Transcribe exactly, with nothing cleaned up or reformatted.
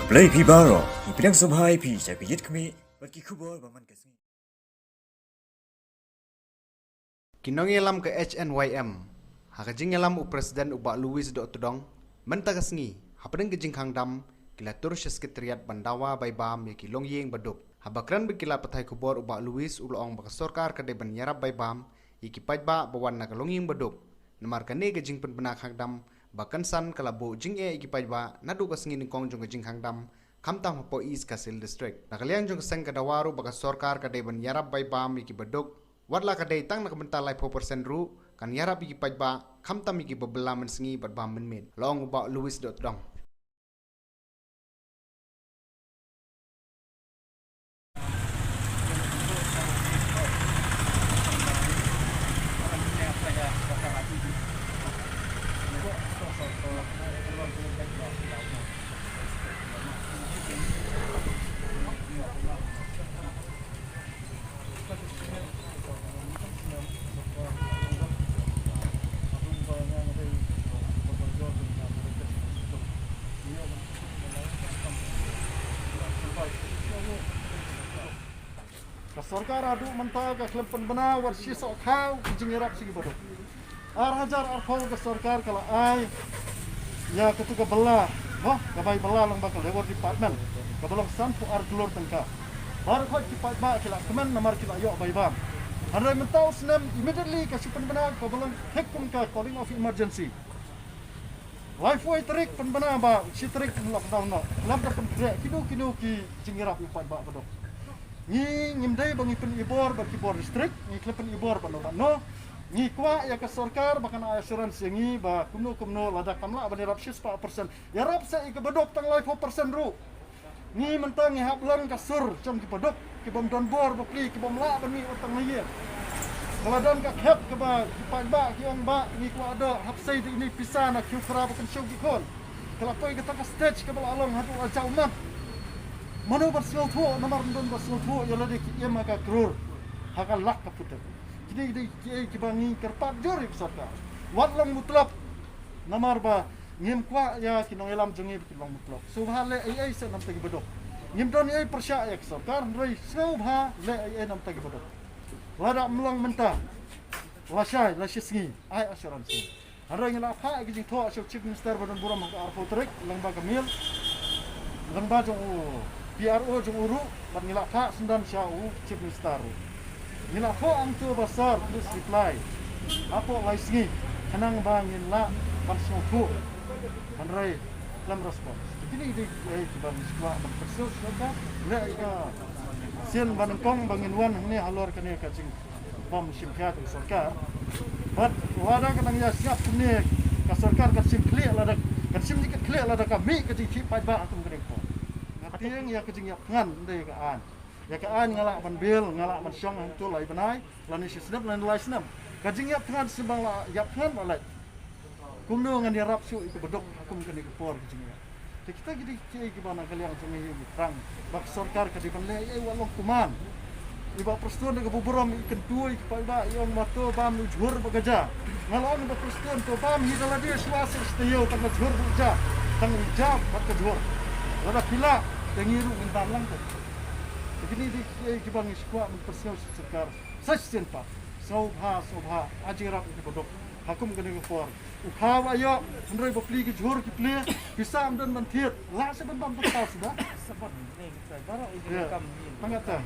Khublei phi baroh, ngi pdiang sngewbha ïa phi sha ka Ïit Khmih bad ki khubor ba man ka sngi. Ki nongïalam ka H N Y M, ha ka jingïalam u President u Bah Louis Dohtdong, mynta ka sngi, hapdeng ka jingkhang dam, ki la tur sha Secretariat ban dawa bai bam ïa ki longïing baduk. Haba kren bad ki lad pathai khubor u Bah Louis u la ong ba ka sorkar ka dei ban ïarap bai bam ïa ki paidbah ba wan na ka longïing baduk. Namar kane ka jingpynbna khang dam ba kynsan ka la buh jingeh ïa ki paidbah naduh ka sngi nyngkong jong ka jingkhang dam, khamtam hapoh East Khasi Hills District. Na ka liang jong ka seng ka dawa ruh ba ka sorkar ka dei ban ïarap bai bam ïa ki baduk, wat la ka dei tang na ka bynta laiphew percent ruh, kan ïarap ïa ki paidbah, khamtam ïa ki ba bylla mynsngi bad bam mynmiet. La ong u Bah Louis Dohtdong. Ka sorkar haduh mynta ka khlem pynbna wat shi soh khaw ka jingïarap sha ki baduk. Ar hajar arphew ka sorkar ka la ai ïa katu ka bylla, mo, ka bai bylla lyngba ka Labour Department, ka ba long sanphew ar klur tyngka. Baroh khoit ki paidbah ki la kmen namar ki la ïoh bai bam. Hynrei mynta u snem immediately ka shu pynbna ka ba long thik kum ka calling of emergency. Laiphew tarik pynbna ba shi tarik lockdown noh. Lada pynkhreh kino kino ki jingïarap ïa u paidbah baduk. Ngi ngim dei ba ngi pynibor bad ki bor district, ngi khlem pynibor bad no bad no. Ngi kwah ïa ka sorkar ba kan ai assurance ïa ngi ba kumno kumno lada kam lah ban ïarap shispah percent, ïarap sa ïa ka baduk tang laiphew percent ruh. Ngi mynta ngi hap long ka sur jong ki baduk, ki bym don bor bapli, ki bym lah ban mih wat tang na ïing. Ka la don ka khep kaba ki paidbah ki ong ba ngi kwah doh hap sei da ine i pisa na ki khra ba kynshew ki khun. Ka la poi kata ka stage kaba la long haduh la jaw mat. Mano ban sngewthuh, namar ym don ba sngewthuh ïa lade ki im ha ka klur, ha ka lak ka phutek. Kine ki dei kiei kiba ngi kyrpad jur ïa ka sorkar. Wat long mutlop. Namar ba ngim kwah ïa ki nongïalam jong ngi ba ki long mutlop. Sngewbha leh ei ei seh namta ki baduk. Ngim don ei ei pyrshah ïa ka sorkar, hynrei sngewbha leh ei ei namta ki baduk. Lada ym long mynta, lashai, lashisngi, ai assurance. Hynrei ngi la phah ïa ka jingthoh sha u Chief Minister ba don burom ha ka arphew tarik, lyngba ka mail, lyngba jong u P R O jong u ruh, bad ngi la phah syndon sha u Chief Minister ruh. Ngi la thoh hangto ba sir, please reply hapoh lai sngi, khnang ba ngin lah ban sngewthuh. Hynrei khlem response. Te kine ki dei kiei kiba ngi sngewbha ban pynsngew sha ka, leh ïa ka sien ba nyngkong ba ngin wan hangne halor kane ka jingbym shim khia jong ka sorkar. Bad lada ka nang ïa sngap kumne, ka sorkar kan shim khlieh lada, kan shim jingkitkhlieh lada ka mih ka jingkhih paidbah ha kum kane ka por. Nga tieng ïa ka jingïap thngan, ym dei ïa ka aiñ. Ïa ka aiñ nga lah ban bill, nga lah ban shong hangto lai bnai, lane shi snem, lane lai snem. Ka jingïap thngan, shu ban lah ïap thngan ba lait. Kumno ngan ïarap shuh ïa ki baduk ha kum kane ka por ka jingïap. Te kita ki dei kiei kiba na ka liang jong ngi ngi thrang ba ka sorkar ka dei ban leh ei ei, wat long kumne. I Bah Prestone da kaba burom i kyntu ïa ki paidbah, i ong ba to bam u jhur ba ka ja. Nga la ong i Bah Prestone to bam hi da lade shuwa seh shi taïew, tang ka jhur ba u ja, tang u ja bad ka jhur. Lada phi lah te ngi ruh ngin bam lang te. Te kine dei kiei kiba ngi sngewbha ban pynsngew sha sorkar. Sa shisien pat, sngewbha, sngewbha, ai jingïarap ïa ki baduk ha kum kane ka por. U khaw la ïoh, hynrei bapli ki jhur ki plie, pisa ym don ban thied, lah seh ban bam tang ka khaw suda. Ïa, tang kata.